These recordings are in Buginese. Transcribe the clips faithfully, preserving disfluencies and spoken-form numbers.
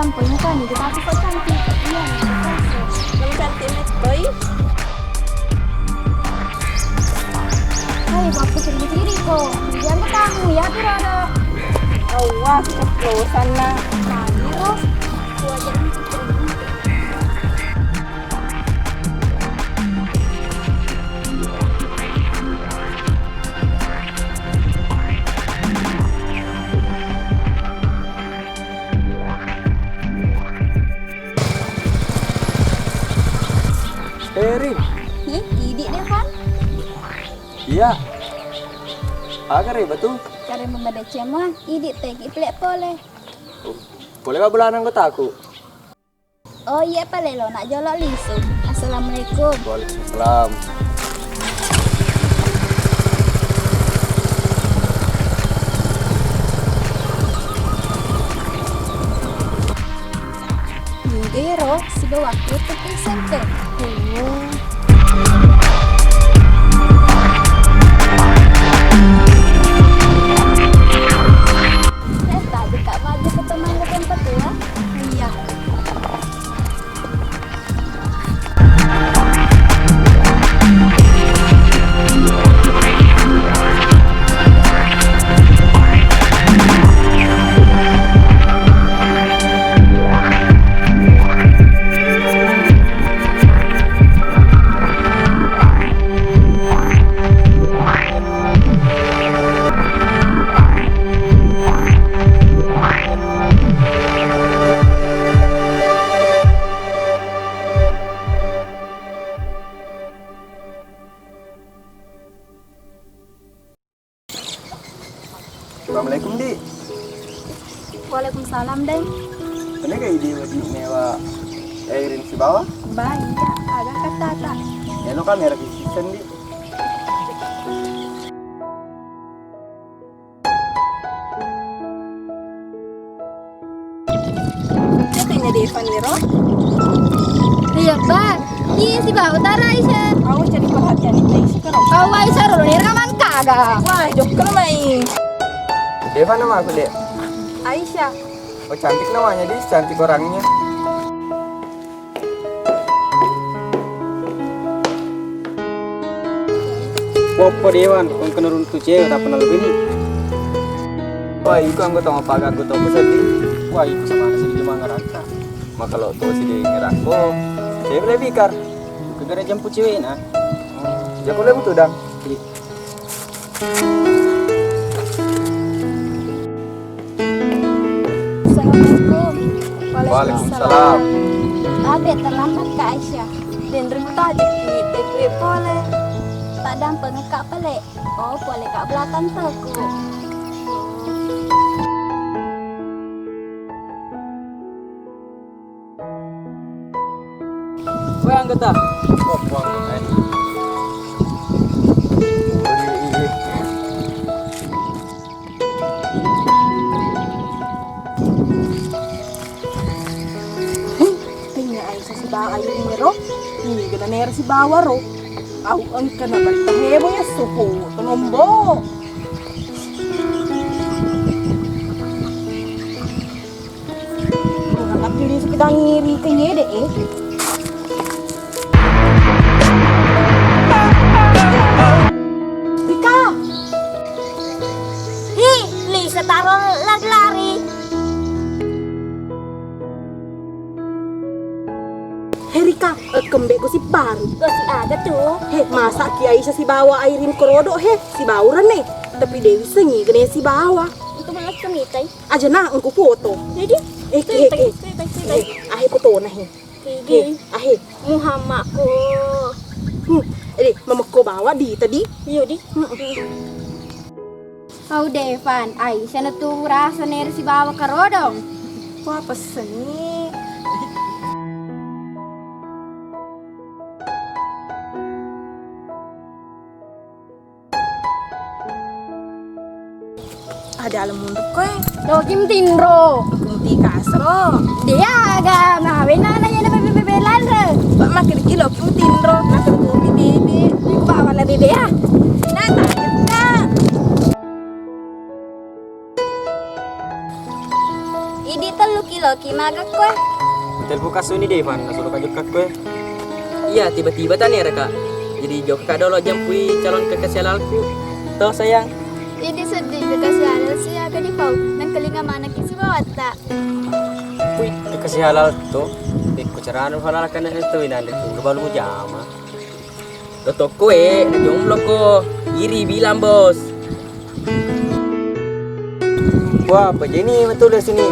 Pokoknya kan, kita tuh kok cantik. Iya, cantik. Kamu cantik, Met, boy. Hai, waktu sendiri kok. Jangan tamu ya, tidak ada. Awas, keceplosan, nak. Tadi, Ros. Aku aja yang keceplosan. Eh, Rin. Hi, idi' deh, Fan. Iya. Aga re batu? Kare membeda cemua, idi' tegi pelek pole. Pole ba bulan anggotaku. Oh iya, pale lo nak jolo lisu. Assalamualaikum. Waalaikumsalam. Ninggero sibawa waktu tu S M P. Oh. Eh, tadi kak maju ke teman ke tempat tua. Iya. Assalamualaikum, Di. Waalaikumsalam, Deng. Kenapa idi' wedding mewa Airin sibawa? Bah, iya, aga kata-kata. Elo kamera siseng, Di. Siapa yang jadi Evan Wiro? Iya, Bang. Iya, sibawa tara Aisyah. Aku jadi perhatian itu isi karo. Kau Aisyah dulu nih rekaman kagak? Wah, jokkel mai. Evan nama aku, Dek. Aisyah. Oh, cantik namanya, Di. Cantik orangnya. Poppo Dewan, engka naruntu cewek, tak pernah lebih ni. Wah, itu anggota apa anggota apa sedih? Wah, itu sama ada sedih mangarakka. Maka lo tuh sedih ngerakko, cewek lebih kar. Kegara jemput cewek nah. Jago lebih tuh dang. Assalamualaikum. Waalaikumsalam. Waalaikumsalam. Tabe terlambat Kak Aisyah. Denreng tadi ki tepwe pole. Tak dampeng Kak pele. Oh, pole Kak belakang teku. Woi, anggota. Oh, woi, anggota. Tanya Aisyah sibawa ayu niro. Ini kena nero sibawa ro. Au engka na betta hebo ya sopo. Tenombo. Tapi lisu kita ngiri ke yede, eh. Rika. Hi, Lisa taro lari-lari. He Rika, eh, kembe gosip baru. Gosip aga tu? He, masa ki Aisyah sibawa Airin kerodo, he, sibauran, eh. Tapi Dewi sengi kene sibawa. Itu malah kemitai. Aja na engko foto. Jadi, eh, eh, eh. Ahe fotona he. He, ahe. Muhammadku. Hmm, eh, mamekko bawa di tadi. Iya, di. Hmm. Au Devan, Aisyah na tu rasa neri sibawa karodong. Wah, pessengi. Ada alam mundur koe. Lokim tinro. Hukum ti kasro. Dia aga, nah, wena nanya na bebe-bebe lanre. Pak makin ki lokim tinro, makin kopi bebe. Pak warna bebe ya. Nah, tak, tak. Idi tellu kilo Ki maga koe? Telpon kasuni Devan, nasuro kajukka koe. Iya, tiba-tiba tani era kak. Jadi jokka dolo jampui calon kekasih halalku. Toh sayang. Idi sedih kekasih halal si aga di pau. Nang kelinga mana ki si bawatta. Wih, kekasih halal to. Ikku carana halal kan itu inanre tu balu mujama. Lo tokko e, na jomblo ko. Iri bilang bos. Wah, apa jadi ni betul di sini?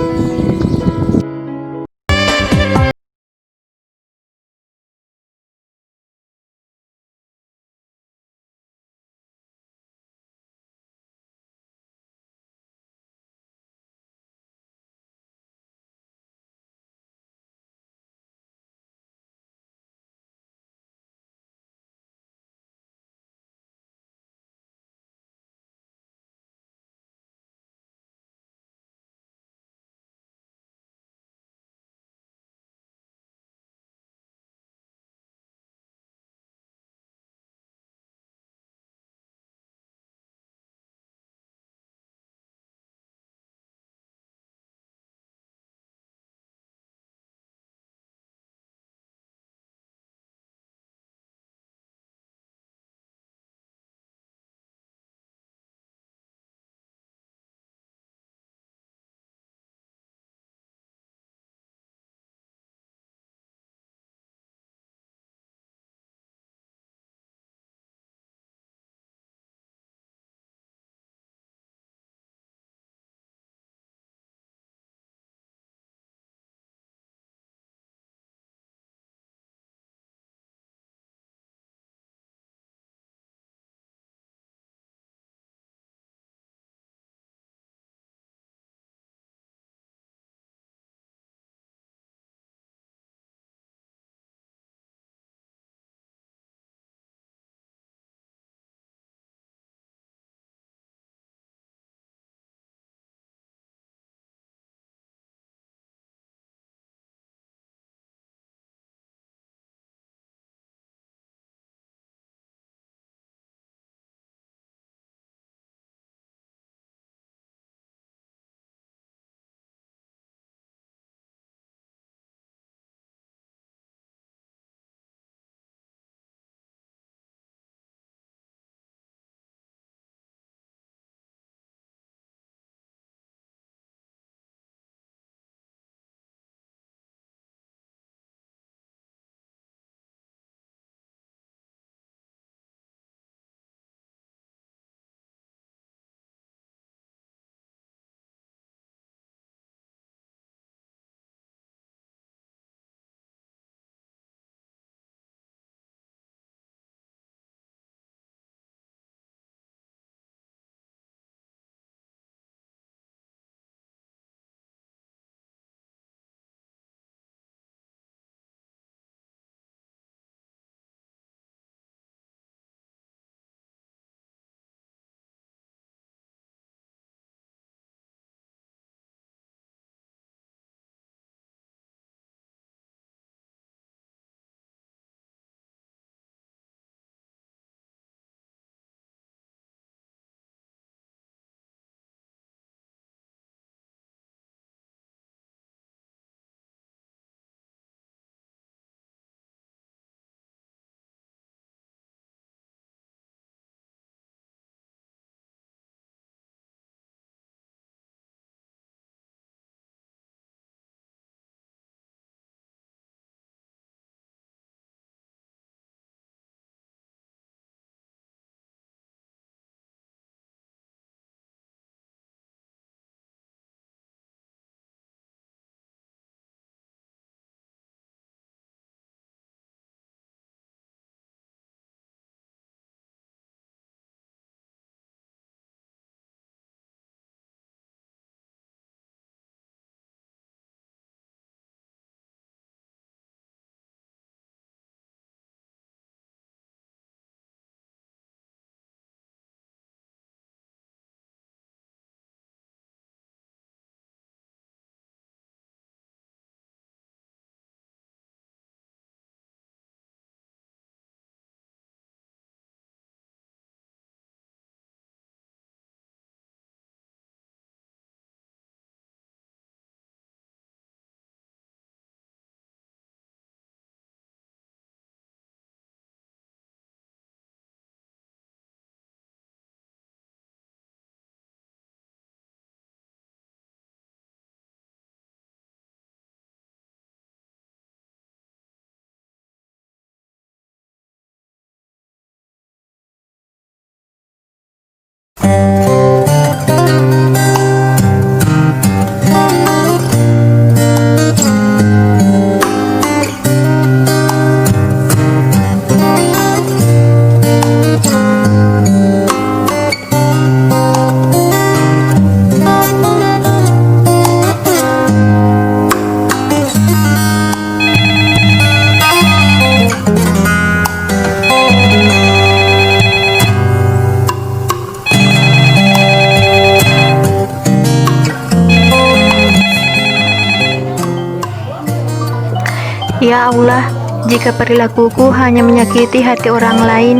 Ya Allah, jika perilakuku hanya menyakiti hati orang lain,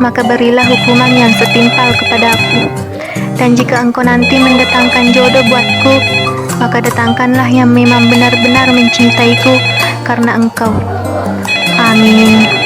maka berilah hukuman yang setimpal kepadaku. Dan jika Engkau nanti mendatangkan jodoh buatku, maka datangkanlah yang memang benar-benar mencintaiku karena Engkau. Amin.